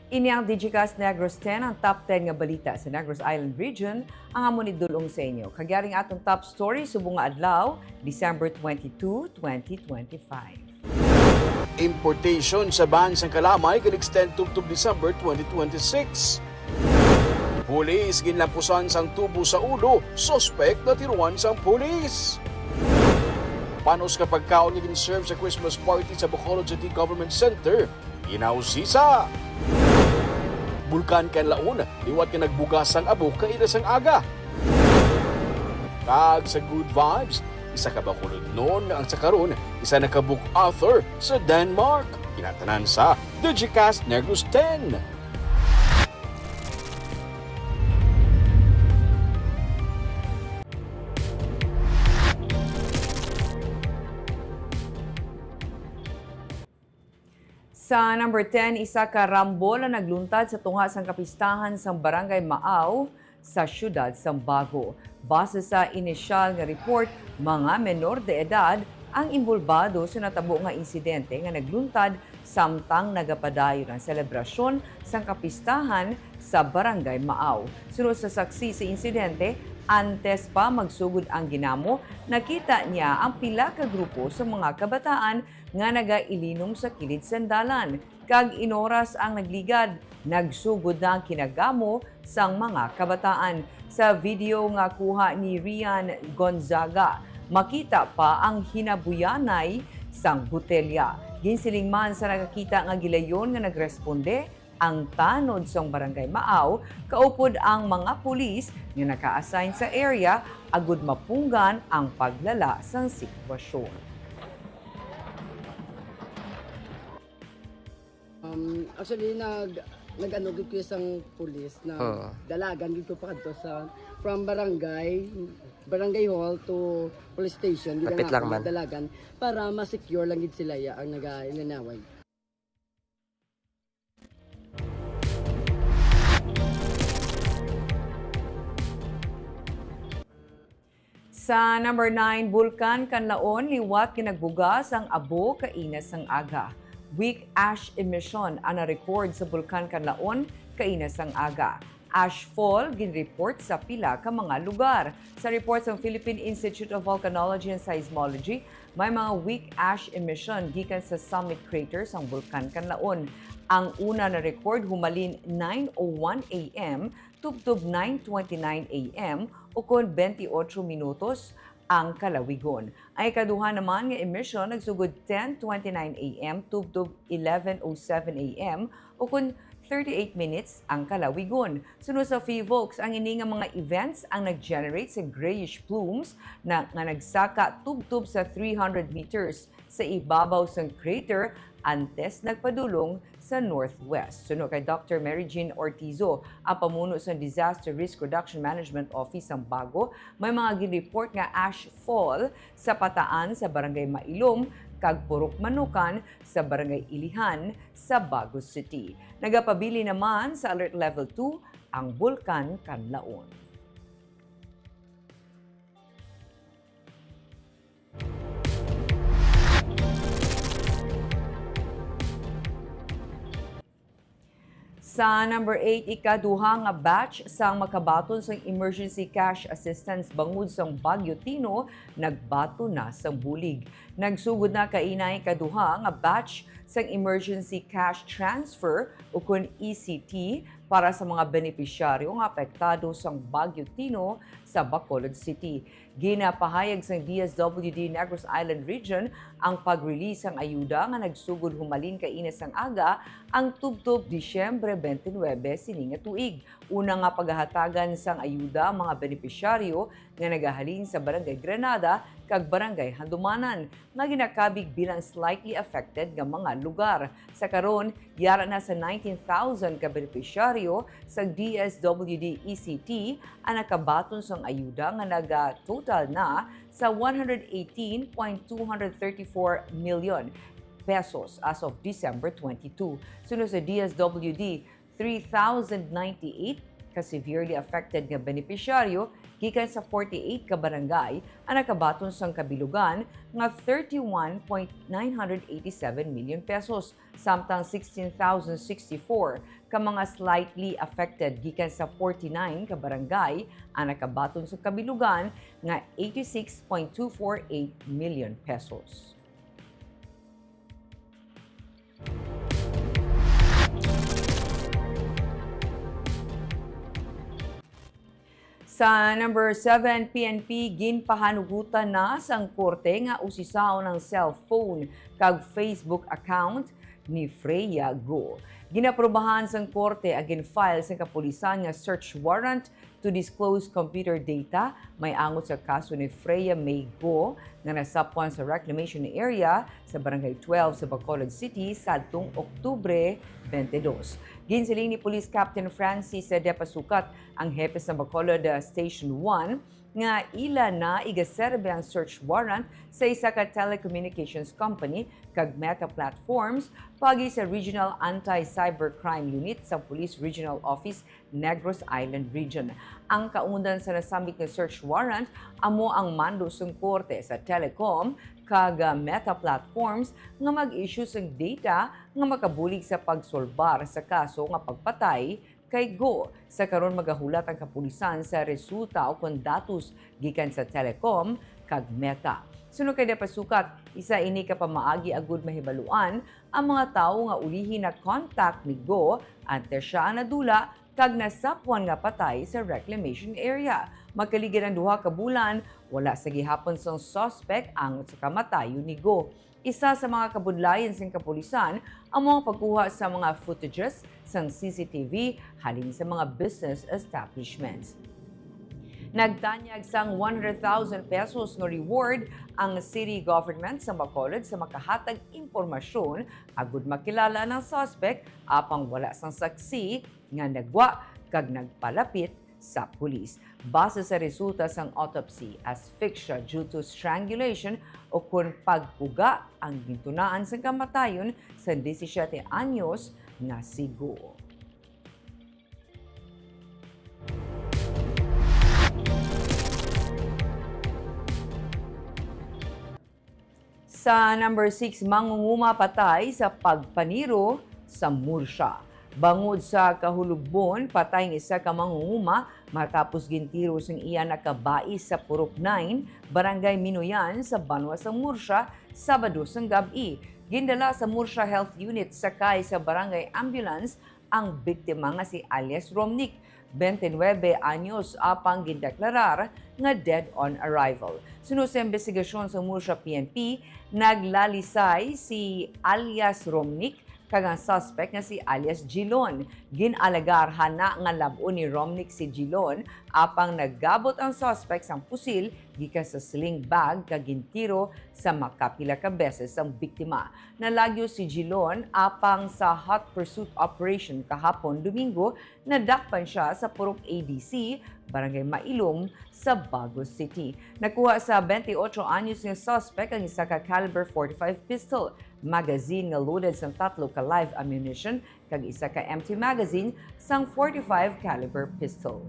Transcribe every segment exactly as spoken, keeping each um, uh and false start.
Ini ang Digicast Negros ten, ang top ten nga balita sa Negros Island Region, ang amon idul-ong sa inyo. Kag yari ang aton top story subong nga adlaw, December twenty-two, twenty twenty-five. Importation sa ban sang kalamay gin-extend tubtob December twenty twenty-six. Pulis ginlampusan sang tubo sa ulo, suspek natiruan sang pulis. Panos ka pagkaon nga gin-serve sa Christmas party sa Bacolod City Government Center, ginausisa. Bulkan Kanlaon, liwat nga nagbuga sang abo kaina sang aga. Kag sa Good Vibes, isa ka Bacolodnon ang sa karon, isa na ka book author sa Denmark. Kinatanan sa Digicast Negros ten. Sa number ten, isa ka rambol ang nagluntad sa tunga sang kapistahan sang Barangay Maaw sa siyudad sang Bago. Base sa inisyal nga report, mga menor de edad ang inbolbado sa natabo nga insidente nga nagluntad samtang nagapadayon ang selebrasyon sang kapistahan sa Barangay Maaw. Suno sa saksi sa insidente, antes pa magsugod ang ginamo, nakita niya ang pila ka grupo sa mga kabataan nga nagailinom sa kilid sang dalan, kag inoras ang nagligad, nagsugod na ang kinagamo sang mga kabataan. Sa video nga kuha ni Rian Gonzaga, makita pa ang hinabuyanay sang botelya. Ginsiling man sa nakakita nga gilayon nga nagresponde ang tanod sang Barangay Maaw, kaupod ang mga pulis nga naka-assign sa area, agud mapunggan ang paglala sang sitwasyon. Um, actually, nag nag-ano gid ko sang pulis na Oo. Dalagan gid ko pa kadto sa from barangay barangay hall to police station gid Lapit ang lang ako man. Dalagan para ma-secure lang gid sila ya ang naga-inanaway. Sa number nine, Bulkan Kanlaon, liwat nga nagbuga sang abo kaina sang aga. Weak ash emission ang na-record sa Bulkan Kanlaon kaina sang aga. Ash fall ginreport sa pila ka mga lugar. Sa report sang Philippine Institute of Volcanology and Seismology, may mga weak ash emission gikan sa summit crater sang Bulkan Kanlaon. Ang una na-record humalin nine oh one a m tubtob nine twenty-nine a m, ukon twenty-eight minutos ang kalawigon. Ang ikaduha naman nga emission nagsugod ten twenty-nine a m tubtob eleven oh seven a m, ukon thirty-eight minutes ang kalawigon. Suno sa PHIVOLCS, ang ini nga mga events ang nag-generate sa grayish plumes na, nga nagsaka tubtob sa three hundred meters sa ibabaw sang crater antes nagpadulong sa northwest. Suno kay Doctor Mary Jean Ortizo, ang pamuno sang Disaster Risk Reduction Management Office sang Bago, may mga ginreport nga ash fall sa pataan sa Barangay Mailom kag Purok Manukan sa Barangay Ilihan sa Bago City. Nagapabilin naman sa Alert Level two ang Bulkan Kanlaon. Sa number eight, ikaduha nga batch sang makabaton sang Emergency Cash Assistance bangod sang Bagyo Tino nagbaton na sang bulig. Nagsugod na kaina ang ikaduha nga batch sang Emergency Cash Transfer, ukon E C T, para sa mga benepisyaryo nga apektado sang Bagyo Tino sa Bacolod City. Ginapahayag sang D S W D Negros Island Region ang pag-release sang ayuda nga nagsugod humalin kaina sang aga ang tubtob Disyembre twenty-nine sini nga tuig. Una nga pagahatagan sang ayuda ang mga benepisyaryo nga nagahalin sa Barangay Granada kag Barangay Handumanan nga ginakabig bilang slightly affected nga mga lugar. Sa karon, yara na sa nineteen thousand ka benepisyaryo sa D S W D E C T ang nakabaton sang ayuda nga naga-total na sa one hundred eighteen point two hundred thirty-four million pesos as of December twenty-two. Suno sa D S W D, three thousand ninety-eight ka severely affected nga benepisyaryo gikan sa forty-eight ka barangay ang nakabaton sang kabilugan nga thirty-one point nine hundred eighty-seven million pesos, samtang sixteen thousand sixty-four ka mga slightly affected gikan sa forty-nine ka barangay ang nakabaton sa kabilugan nga eighty-six point two four eight million pesos. Sa number seven, P N P ginpahanugutan na sang korte nga usisaon ang cellphone kag Facebook account ni Freya Go. Ginaprubahan sang korte ang gin-file sang kapulisan nga search warrant to disclose computer data may angot sa kaso ni Freya May Go nga nasapwan sa reclamation area sa Barangay twelve sa Bacolod City sadtong Oktubre twenty-two. Ginsiling ni Police Captain Francis Depasukat, ang hepe sa Bacolod, uh, Station one, nga ila na igaserbe ang search warrant sa isa ka telecommunications company kag Meta Platforms pagi sa Regional Anti-Cybercrime Unit sa Police Regional Office, Negros Island Region. Ang kaundan sa nasambit nga search warrant amo ang mando sang korte sa Telecom kag, ah, Meta Platforms nga mag-issue sang data nga makabulig sa pagsolbar sa kaso nga pagpatay kay Go. Sa karon, magahulat ang kapulisan sa resulta o kon datos gikan sa Telecom kag Meta. Suno kay Depasukat, isa ini ka pamaagi agud mahibaluan ang mga tawo nga ulihi na-contact ni Go antes sia ang nadula kag nasapwan nga patay sa reclamation area. Magkaligid ang duha ka bulan, wala sa gihapon sang suspek ang sa kamatayon ni Go. Isa sa mga kabudlayan sang kapulisan amo ang pagkuha sa mga footages sang C C T V halin sa mga business establishments. Nagtanyag sang one hundred thousand pesos nga reward ang city government sa Bacolod sa makahatag impormasyon agud makilala ang suspek, apang wala sang saksi nga nagwa kag nagpalapit sa pulis. Base sa resulta sang autopsy, asphyxia due to strangulation o kon pagkuga ang gintunaan sang kamatayon sang disisiete anyos nga si Go. Sa number six, mangunguma patay sa pagpaniro sa Murcia. Bangod sa kahulubon, patay ang isa ka mangunguma matapos gintiro sang iya na ka bai sa Purok nine, Barangay Minoyan, sa banwa sa Murcia, Sabado sang gab-i. Gindala sa Murcia Health Unit sakay sa barangay ambulance ang biktima nga si alias Romnick, twenty-nine anyos, apang gindeklarar nga dead on arrival. Suno sa imbestigasyon sa Murcia P N P, naglalisay si alias Romnick kag ang suspect nga si alias Jilon. Gin-alegar hana nga lab-on ni Romnick si Jilon, apang nagabot ang suspect sang pusil gikan sa sling bag kag gintiro sa makapila ka beses ang biktima. Nalagyo si Jilon, apang sa hot pursuit operation kahapon Domingo, nadakpan sia sa Purok A D C, Barangay Mailom, sa Bago City. Nakuha sa twenty-eight anyos nga suspect ang isa ka caliber forty-five pistol, magazine nga loaded sang tatlo ka live ammunition, kag isa ka empty magazine sang forty-five caliber pistol.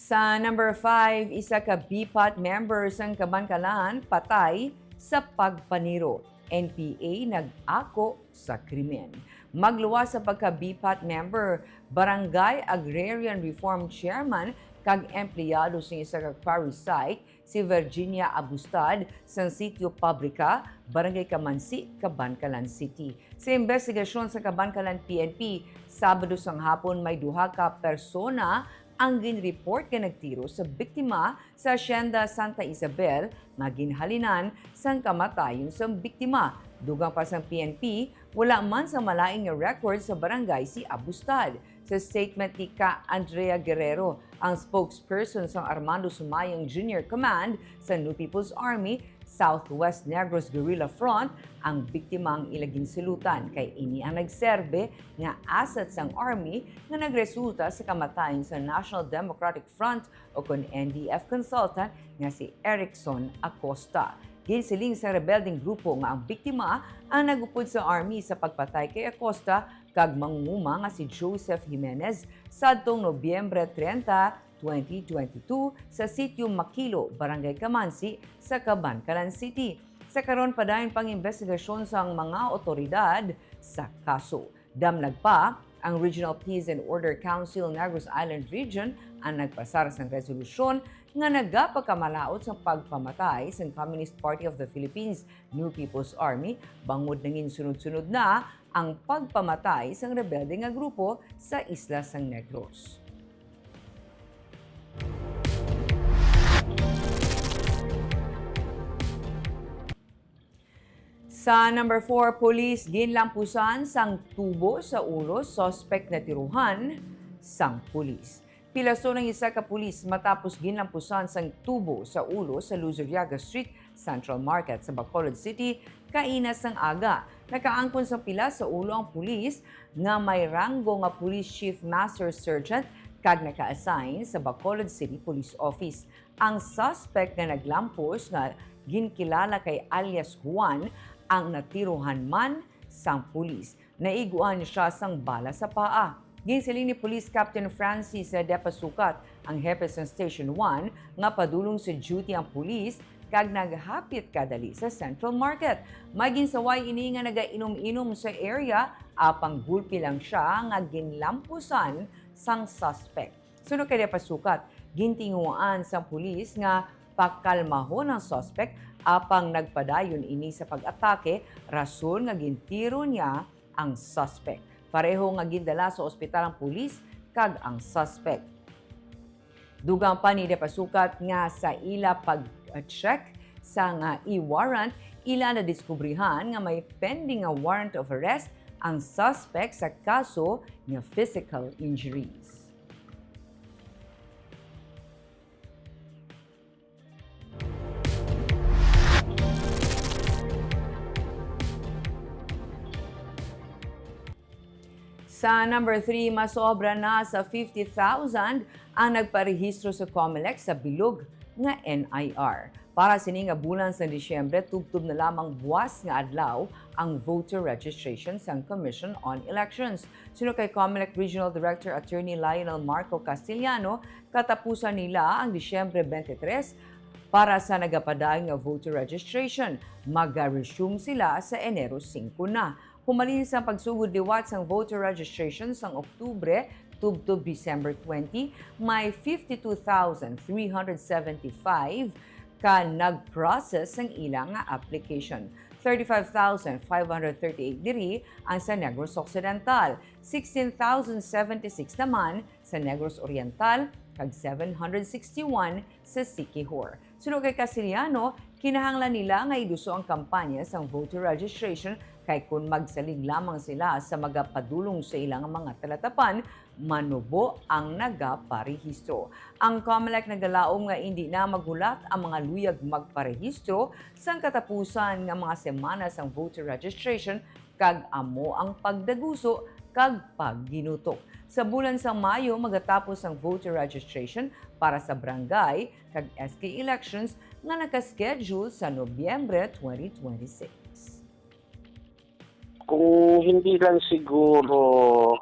Sa number five, isa ka BPAT member sang Kabankalan patay sa pagpaniro. N P A nag-ako sa krimen. Magluwas sa pagka-BPAT member, Barangay Agrarian Reform Chairman kag empleyado sa isa ka quarry site, si Virginia Abustad, sang Sitio Pabrika, Barangay Kamansi, Kabankalan City. Sa imbestigasyon sa Kabankalan P N P, Sabado sang hapon may duha ka persona ang ginreport nga nagtiro sa biktima sa Hacienda Santa Isabel nga ginhalinan sang kamatayon sang biktima. Dugang pa sang P N P, wala man sa malain nga record sa barangay si Abustad. Sa statement ni Ka Andrea Guerrero, ang spokesperson sang Armando Sumayang Junior Command sa New People's Army, Southwest Negros Guerrilla Front, ang biktima ang ila ginsilutan kay ini ang nagserbe nga asset sang army nga nagresulta sa kamatayon sa National Democratic Front o kon N D F consultant nga si Erickson Acosta. Ginsiling sa rebeldeng grupo nga ang biktima ang nag-upod sa army sa pagpatay kay Acosta kag mangunguma nga si Joseph Jimenez sadtong Nobyembre treinta, twenty twenty-two, sa Sitio Makilo, Barangay Camansi, sa Kabankalan City. Sa karon, padayon pang imbestigasyon sang mga awtoridad sa kaso. Damlag pa, ang Regional Peace and Order Council Negros Island Region ang nagpasar sang resolusyon nga nagapagkamalaut sa pagpamatay sang Communist Party of the Philippines, New People's Army, bangod nangin sunod-sunod na ang pagpamatay sang rebelde nga grupo sa isla sang Negros. Sa number four, pulis ginlampusan sang tubo sa ulo, suspect natiruhan sang pulis. Pilason ang isa ka pulis matapos ginlampusan sang tubo sa ulo sa Luzuriaga Street, Central Market sa Bacolod City, kaina sang aga. Nakaangkon sang pilas sa ulo ang pulis nga may ranggo nga Police Chief Master Sergeant kag naka-assign sa Bacolod City Police Office. Ang suspect nga naglampos, nga ginkilala kay alias Juan, ang natiruhan man sang pulis. Naiguan siya sang bala sa paa. Ginsiling ni Police Captain Francis De Pasukat, ang hepe sa Station one, nga padulong sa duty ang pulis kag naghapit kadali sa Central Market. May ginsaway ini nga nagainom-inom sa area, apang gulpi lang siya nga ginlampusan sang suspect. Suno kay De Pasukat, gintinguhaan sang pulis nga pakalmahon ang suspek, apang nagpadayon ini sa pag-atake, rason nga gintiro niya ang suspek. Pareho nga gindala sa ospital ang pulis kag ang suspek. Dugang pa ni De Pasukat nga sa ila pag-check sang e-warrant, ila nadiskubrihan nga may pending nga warrant of arrest ang suspek sa kaso nga physical injuries. Sa number three, masobra na sa fifty thousand ang nagparehistro sa Comelec sa bilog nga N I R. Para sini nga bulan sa Disyembre, tubtob na lamang buas nga adlaw ang voter registration sang Commission on Elections. Suno kay Comelec Regional Director Attorney Lionel Marco Castellano, katapusan nila ang Disyembre twenty-three para sa nagapadayon nga voter registration. Maga-resume sila sa Enero singko na. Humalin sa pagsugod liwat sang voter registration sang Oktubre tubtob December twenty, may fifty-two thousand three hundred seventy-five ka nag-process sang ila nga application. Thirty-five thousand five hundred thirty-eight diri ang sa Negros Occidental, sixteen thousand seventy-six naman sa Negros Oriental, kag seven hundred sixty-one sa Siquijor. Suno kay Castellano, kinahanglan nila nga iduso ang kampanya sang voter registration, kay kon magsalig lamang sila sa magapadulong sa ilang mga talatapan, manubo ang nagaparehistro. Ang Comelec nagalaom nga indi na maghulat ang mga luyag magparehistro sang katapusan nga mga semana sang voter registration, kag amo ang pagdaguso kag pagginutok. Sa bulan sang Mayo magatapos ang voter registration para sa barangay kag S K elections nga naka-schedule sa Nobyembre twenty twenty-six. Kung hindi lang siguro,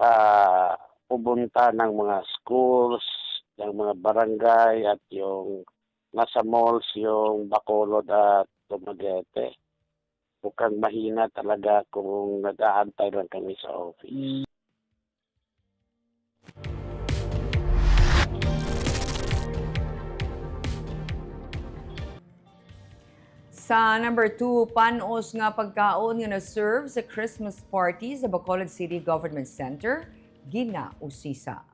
ah, pumunta ng mga schools, ng mga barangay, at yung nasa malls, yung Bacolod at Dumaguete. Mukhang mahina talaga kung nag-aantay lang kami sa office. Mm. Sa number two, panos nga pagkaon nga na-serve sa Christmas party sa Bacolod City Government Center, ginausisa.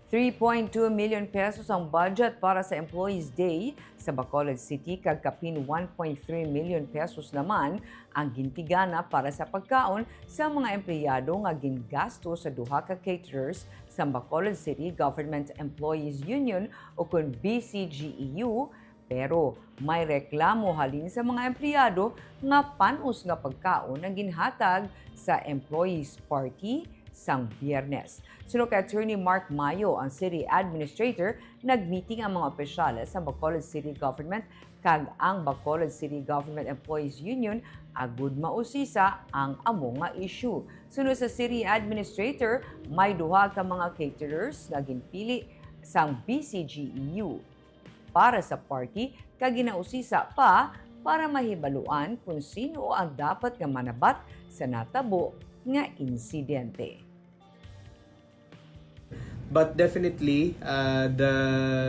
Three point two million pesos ang budget para sa Employees Day sa Bacolod City, kag kapin one point three million pesos naman ang gintigana para sa pagkaon sa mga empleyado nga gingasto sa duha ka caterers sa Bacolod City Government Employees Union, o kon B C G E U, pero may reklamo halin sa mga empleyado nga panos nga pagkaon ang ginhatag sa employees party, sang Biyernes. Suno kay Attorney Mark Mayo, ang city administrator, nagmeeting ang mga opisyales sa Bacolod City Government kag ang Bacolod City Government Employees Union agud mausisa ang amo nga issue. Suno sa city administrator, may duha ka mga caterers nga ginpili sang B C G E U para sa party kag ginausisa pa para mahibaluan kon sino ang dapat nga manabat sa natabo nga insidente. But definitely, uh, the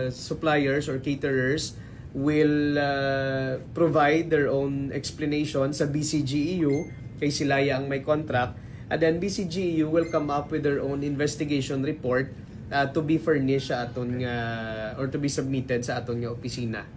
suppliers or caterers will uh, provide their own explanation sa B C G E U, kay sila ang may contract, and then B C G E U will come up with their own investigation report uh, to be furnished sa aton nga, or to be submitted sa aton nga opisina.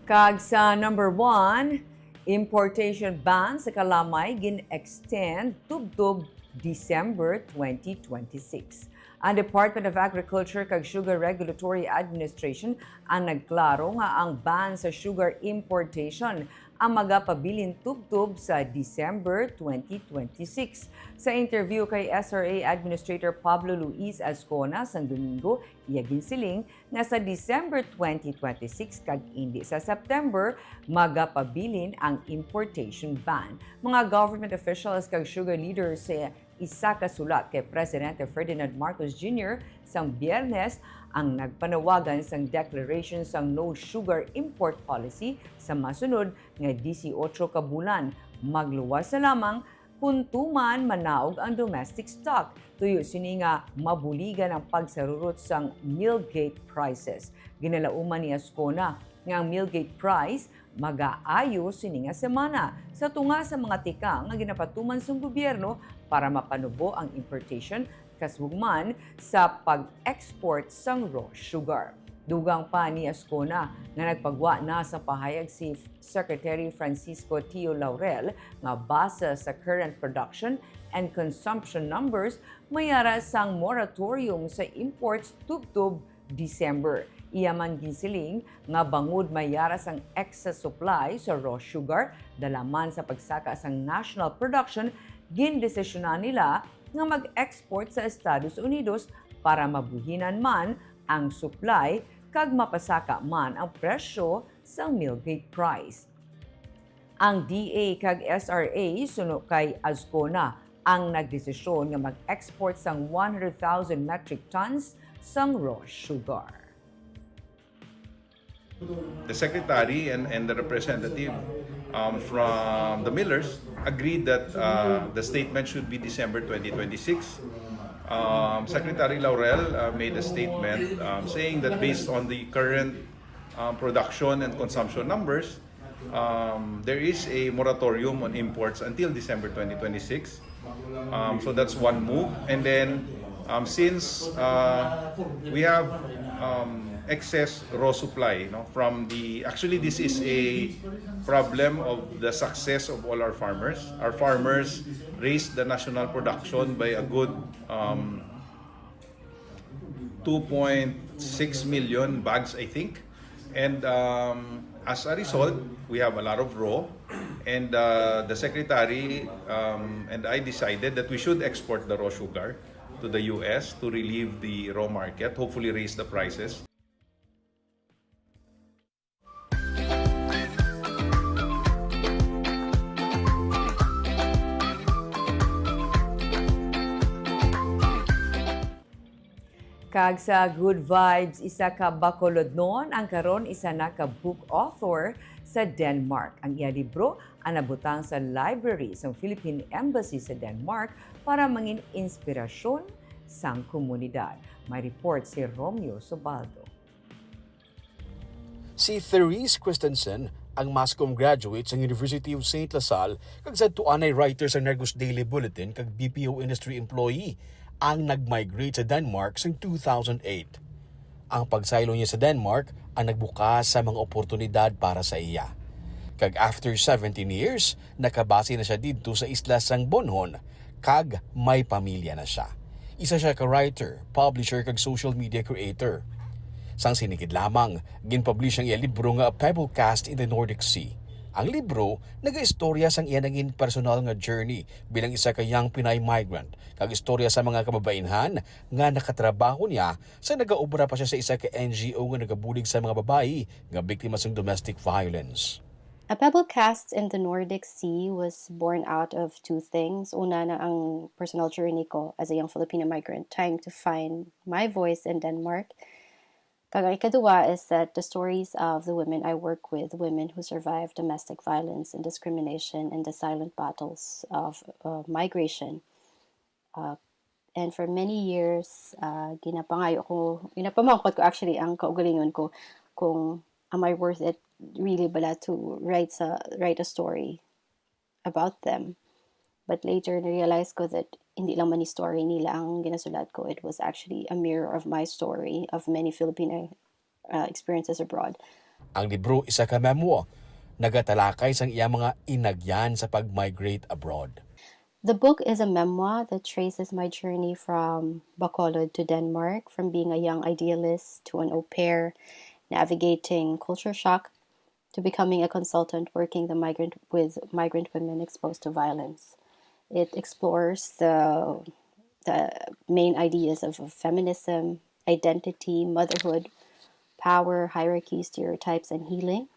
Kag sa number one, importation ban sa kalamay gin-extend tubtob December twenty twenty-six. Ang Department of Agriculture kag Sugar Regulatory Administration ang nagklaro nga ang ban sa sugar importation ang magapabilin tubtob sa December twenty twenty-six. Sa interview kay S R A Administrator Pablo Luis Azcona sang Domingo, iya ginsiling nga sa December twenty twenty-six kag indi sa September, magapabilin ang importation ban. Mga government officials kag sugar leaders sa isa ka sulat kay Presidente Ferdinand Marcos Junior sang Biyernes ang nagpanawagan sang declaration sang no sugar import policy sa masunod nga disiotso ka bulan, magluwas na lamang kon tuman manaog ang domestic stock. Tuyo sini nga mabuligan ang pagsarurot sang millgate prices. Ginalauman ni Azcona nga ang millgate price magaayo sini nga semana sa tunga sa mga tikang nga ginapatuman sang gobyerno para mapanubo ang importation kasugman sa pag-export sang raw sugar. Dugang pa ni Azcona nga nagpagwa na sa pahayag si Secretary Francisco Tio Laurel nga base sa current production and consumption numbers, may ara sang moratorium sa imports tubtob December. Iya man ginsiling nga bangod may ara sang excess supply sa raw sugar dala man sa pagsaka sang national production, gindesisyonan nila nga mag-export sa Estados Unidos para mabuhinan man ang supply kag mapasaka man ang presyo sang millgate price. Ang D A kag S R A, suno kay Azcona, ang nagdesisyon nga mag-export sang one hundred thousand metric tons sang raw sugar. The secretary and, and the representative um, from the millers agreed that uh, the statement should be December twenty twenty-six. Um, Secretary Laurel uh, made a statement um, saying that based on the current um, production and consumption numbers, um, there is a moratorium on imports until December twenty twenty-six. Um, so that's one move. And then, um, since uh, we have um, excess raw supply, you know, from the, actually, this is a problem of the success of all our farmers. Our farmers raised the national production by a good um, two point six million bags, I think. And um, as a result, we have a lot of raw. And uh, the secretary um, and I decided that we should export the raw sugar to the U S to relieve the raw market, hopefully raise the prices. Kag sa Good Vibes, isa ka Bacolodnon ang karon isa na ka book author sa Denmark. Ang iya libro ang nabutang sa library sang Philippine Embassy sa Denmark para mangin inspirasyon sang komunidad. May report si Romeo Sobaldo. Si Therese Christensen, ang MASCOM graduate sang University of Saint La Salle kag sadto anay writer sang Negros Daily Bulletin kag B P O industry employee, ang nag-migrate sa Denmark sang two thousand eight. Ang pagsaylo niya sa Denmark ang nagbukas sa mga oportunidad para sa iya. Kag after seventeen years, nakabase na siya didto sa isla sang Bonhon, kag may pamilya na siya. Isa siya ka writer, publisher, kag social media creator. Sang sinikid lamang, ginpublish ang iya libro nga A Pebble Cast in the Nordic Sea. Ang libro nagaistorya sang iya nangin personal nga journey bilang isa ka young Pinay migrant, kag istorya sa mga kababainhan nga nakatrabaho niya sa nagaobra pa siya sa isa ka N G O nga nagabulig sa mga babayi nga biktima sang domestic violence. A Pebble Cast in the Nordic Sea was born out of two things. Una na ang personal journey ko as a young Filipino migrant trying to find my voice in Denmark. Kag ang ikaduwa is that the stories of the women I work with, women who survived domestic violence and discrimination and the silent battles of uh, migration. Uh, and for many years, uh, ginapangayo ko, ginapamangkot ko actually ang kaugalingon ko kung am I worth it really bala to write sa write a story about them. But later, na-realize ko that hindi lang man ni story nila ang ginasulat ko. It was actually a mirror of my story, of many Filipino uh, experiences abroad. Ang libro isa ka memoir, nagatalakay sang iya mga inagyan sa pag-migrate abroad. The book is a memoir that traces my journey from Bacolod to Denmark, from being a young idealist to an au pair, navigating culture shock, to becoming a consultant working the migrant with migrant women exposed to violence. It explores the the main ideas of feminism, identity, motherhood, power, hierarchy, stereotypes, and healing.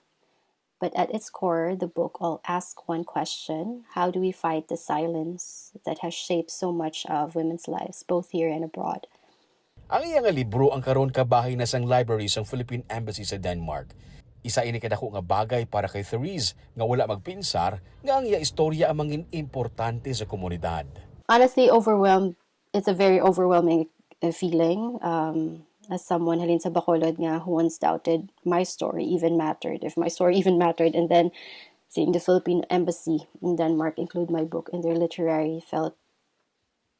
But at its core, the book all asks one question: how do we fight the silence that has shaped so much of women's lives, both here and abroad? Ang iya nga libro ang karon kabahin na sang library sang Philippine Embassy sa Denmark. Isa ini ka dako nga bagay para kay Therese nga wala magpinsar nga ang iya istorya ang mangin importante sa komunidad. Honestly, overwhelmed. It's a very overwhelming uh, feeling. Um, as someone halin sa Bacolod nga who once doubted my story even mattered, if my story even mattered, and then seeing the Philippine Embassy in Denmark include my book in their literary felt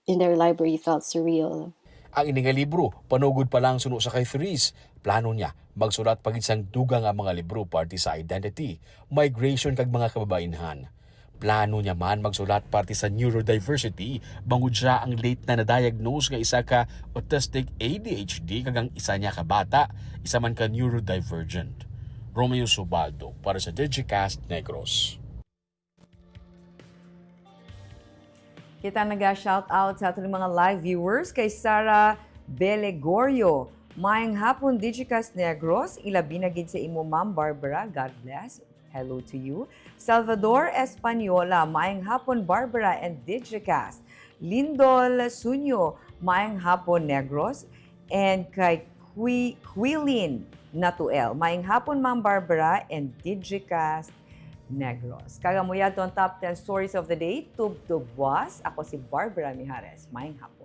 in their library felt surreal. Ang ini nga libro, panugod pa lang suno sa kay Therese. Plano niya, magsulat pa gid sang dugang nga mga libro parte sa identity, migration kag mga kababainhan. Plano niya man magsulat parte sa neurodiversity, bangod siya ang late na na-diagnose nga isa ka autistic A D H D kag ang isa niya ka bata, isa man ka neurodivergent. Romeo Subaldo para sa Digicast Negros. Kita naga-shout out sa aton mga live viewers kay Sara Belegorio. Maayong hapon, Digicast Negros, ilabi na gid sa imo, Ma'am Barbara. God bless. Hello to you. Salvador Española, maayong hapon, Barbara and Digicast. Lindol Sunyo, maayong hapon, Negros. And kay Qui Quilin Natuel, maayong hapon, Ma'am Barbara and Digicast Negros. Kag amo yadto ang top ten stories of the day, tubtob buas. Ako si Barbara Mijares. Maayong hapon.